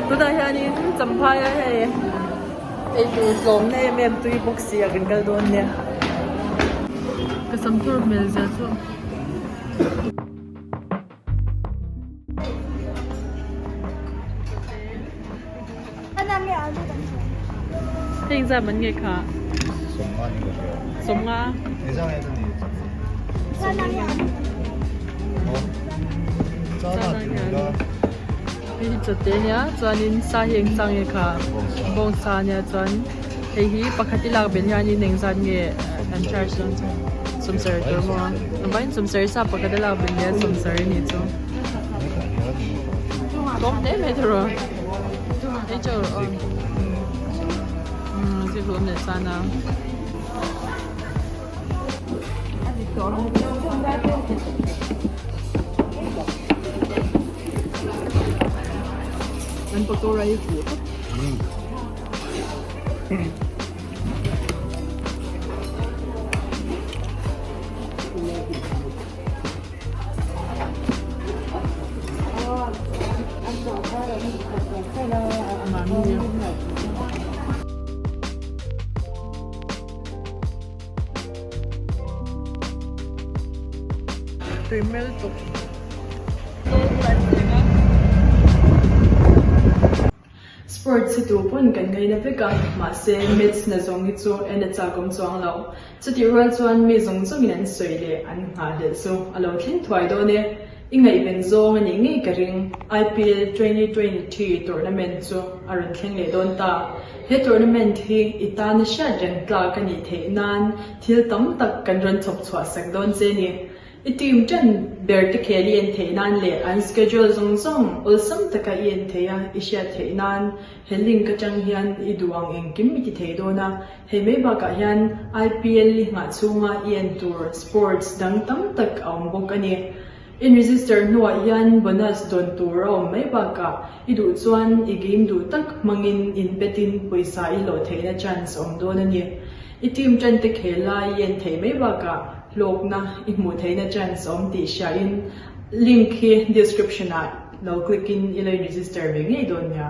Tunah hianin Champhaia hei eitur tlawmna em em tui bawk si a kan kal dawn nia. Ka sam tur hmel zia chu. Hei engzat man nge kha? Sawmnga. Hei hi chawte ania chuanin sa hi engzat nge kha? Bawngsa ania chuan hei hi pakhat i lak belh hianin engzat nge an charge dawn chu? Sawmsarih tur maw a? Vaiin sawmsarih sa pakhat a lak belh hian sawmsarih a nih chu. Tlawm hle mai thei rawh. Ei chaw rawh aw. Umm zikhlum leh san a. An pakora hi fuh tawp. Tui hmel tuk. Sports hi tu pawn kan ngaina vek a, mahse maths na zawng hi chu en a chak awm chuang lo. Chutih rual chuan mi zawng zawngin an sawi leh an nghahhlelh chu a lo thleng thuai dawn e. I ngaihven zawng a nih ngei ka ring. IPL 2023 tournament chu a rawn thleng leh dawn ta. He tournament hi i tana hriat reng tlak a nih theih nan thil tam tak kan rawn chhawp chhuah sak dawn che ni. I team ṭan ber te khel i en theih nan leh an schedule zawng zawng awlsam taka i en theih a, i hriat theih nan he link aṭang hian i duh ang engkim i ti thei dawn a. Hei mai bakah hian IPL i nghah chhunga i en tur sports dang tam tak a awm bawk a ni. In register hnuah hian bonus dawn tur a awm mai bakah i duh chuan i game duh tak hmangin in bet in pawisa i hlawh theihna chance a awm dawn a ni. I team ṭan te khel lai i en theih mai bakah hlawkna i hmuh theihna chance a awm tih hriain link hi description ah lo click in i lo in register ve ngei dawn nia.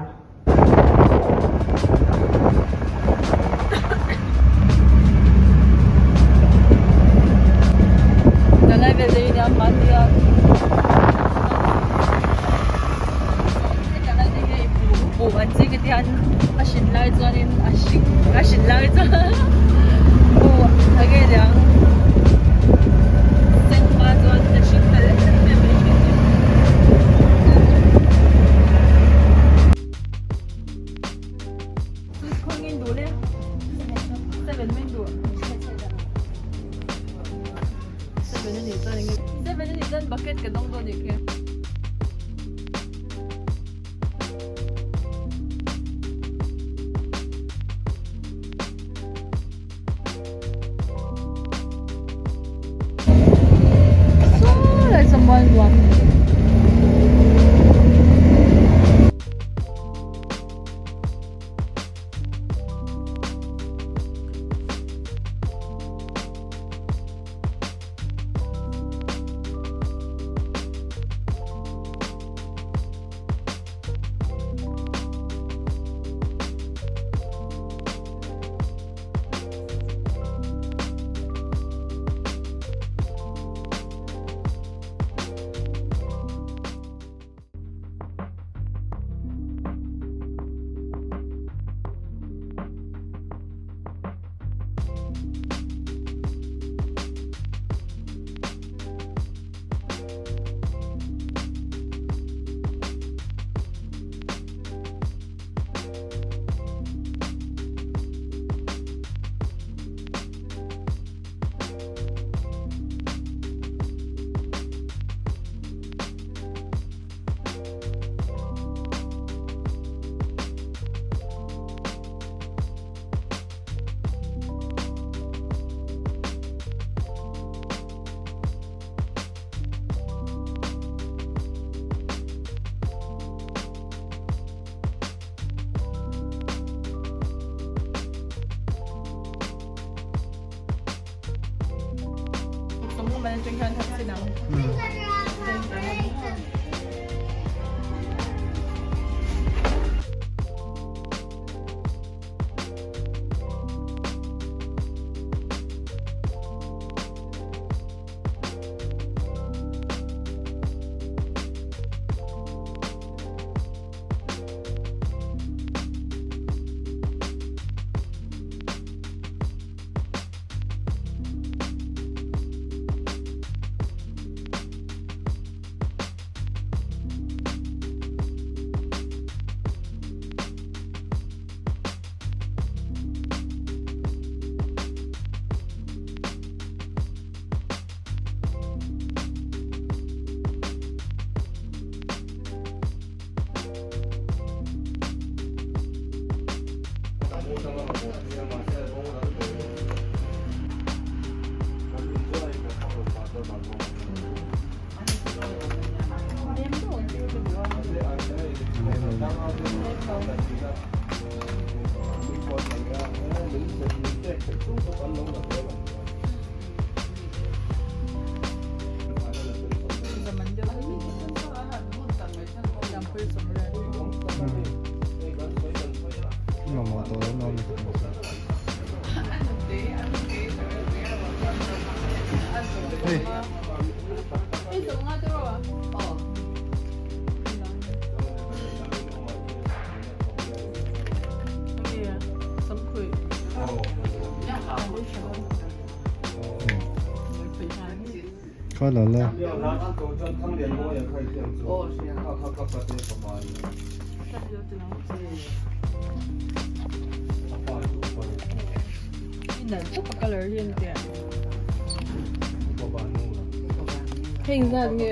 Heng zat nge a?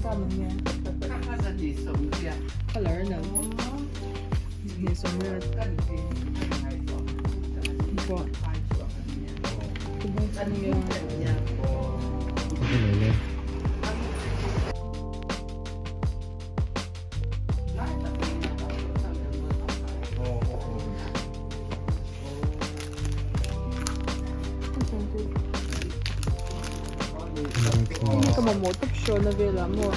Zat man nge? Color a nalh hnih 80 pawh Ka mamawh tawp hrawn a velah maw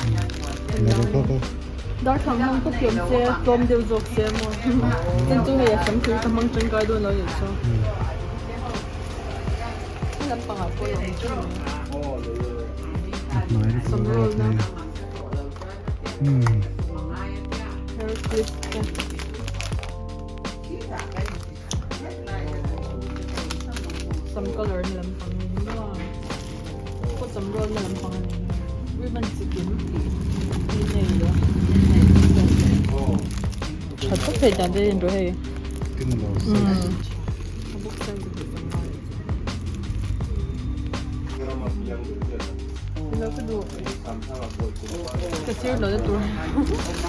darthlang hmang tawp hi awm se tlawm deuh zawk se maw chuan chu hei a sam thil ka hmang tangkai dawn lo nih chu he lampang ah pawh a awm teuh mai sam roll na hair clip te. Sam color na lampang a ni maw pawh sam roll na lampang a ni ribbon chikim tih hi nei lo tha tawp thei dan te in rawh hei a box size hi tam ngai lo ka duh ka sir lo na tur.